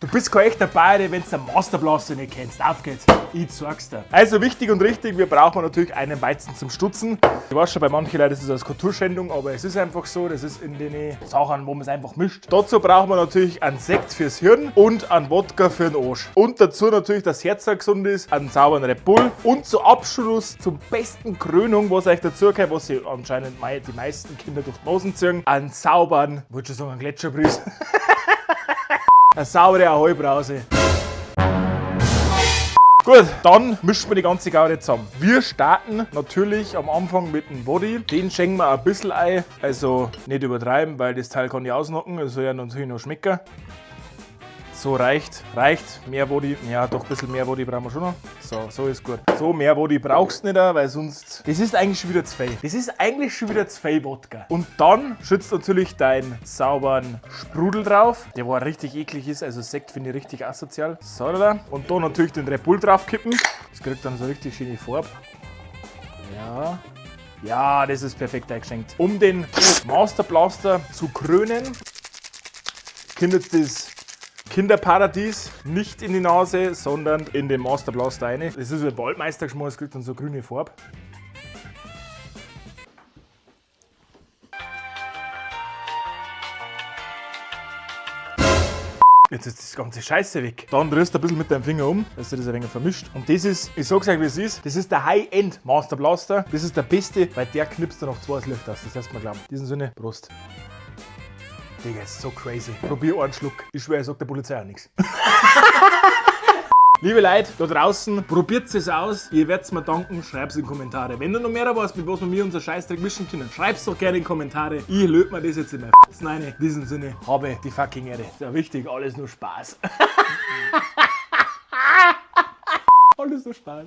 Du bist kein echter Bayer, wenn du den Master Blaster nicht kennst. Auf geht's, ich zeig's dir. Also wichtig und richtig, wir brauchen natürlich einen Weizen zum Stutzen. Ich weiß schon, bei manchen Leuten ist das als Kulturschändung, aber es ist einfach so, das ist in den Sachen, wo man es einfach mischt. Dazu brauchen wir natürlich einen Sekt fürs Hirn und einen Wodka für den Arsch. Und dazu natürlich, dass das Herz auch gesund ist, einen sauberen Red Bull und zu Abschluss, zum besten Krönung, was euch dazu gehört, was sich anscheinend die meisten Kinder durch die Nasen ziehen, einen sauberen, wollte schon sagen, einen Gletscherbrüß. Eine saubere Ahoi-Brause. Gut, dann mischen wir die ganze Gaude zusammen. Wir starten natürlich am Anfang mit dem Body. Den schenken wir ein bisschen ein, also nicht übertreiben, weil das Teil kann ich ausnocken, das soll ja natürlich noch schmecken. So reicht, reicht. Mehr Body, ja doch ein bisschen mehr Body brauchen wir schon noch. So, so ist gut. So, mehr Body brauchst du nicht, weil sonst... Das ist eigentlich schon wieder zu viel. Das ist eigentlich schon wieder zu viel Wodka. Und dann schützt natürlich deinen sauberen Sprudel drauf, der wo richtig eklig ist, also Sekt finde ich richtig asozial. So, da. Und da natürlich den Red Bull draufkippen. Das kriegt dann so richtig schöne Farbe. Ja. Ja, das ist perfekt eingeschenkt. Um den Master Blaster zu krönen, kommt jetzt das Kinderparadies nicht in die Nase, sondern in den Master Blaster rein. Das ist ein Waldmeistergeschmack, es kriegt dann so grüne Farbe. Jetzt ist das ganze Scheiße weg. Dann rührst du ein bisschen mit deinem Finger um, dass du das ein wenig vermischt. Und das ist, ich sag's euch wie es ist, das ist der High-End Master Blaster. Das ist der beste, weil der knipst dann noch zwei das Licht aus. Das lässt man glauben. In diesem Sinne, Prost. Digga, ist so crazy. Probier einen Schluck. Ich schwöre, ich sag der Polizei auch nichts. Liebe Leute da draußen, probiert es aus. Ihr werdet's mir danken. Schreibt's in die Kommentare. Wenn du noch mehr weißt, mit was wir mir unser Scheißdreck mischen können, schreib's doch gerne in die Kommentare. Ich löte mir das jetzt in mein F***en rein. In diesem Sinne, habe die fucking Ehre. Ist ja wichtig, alles nur Spaß. Alles nur Spaß.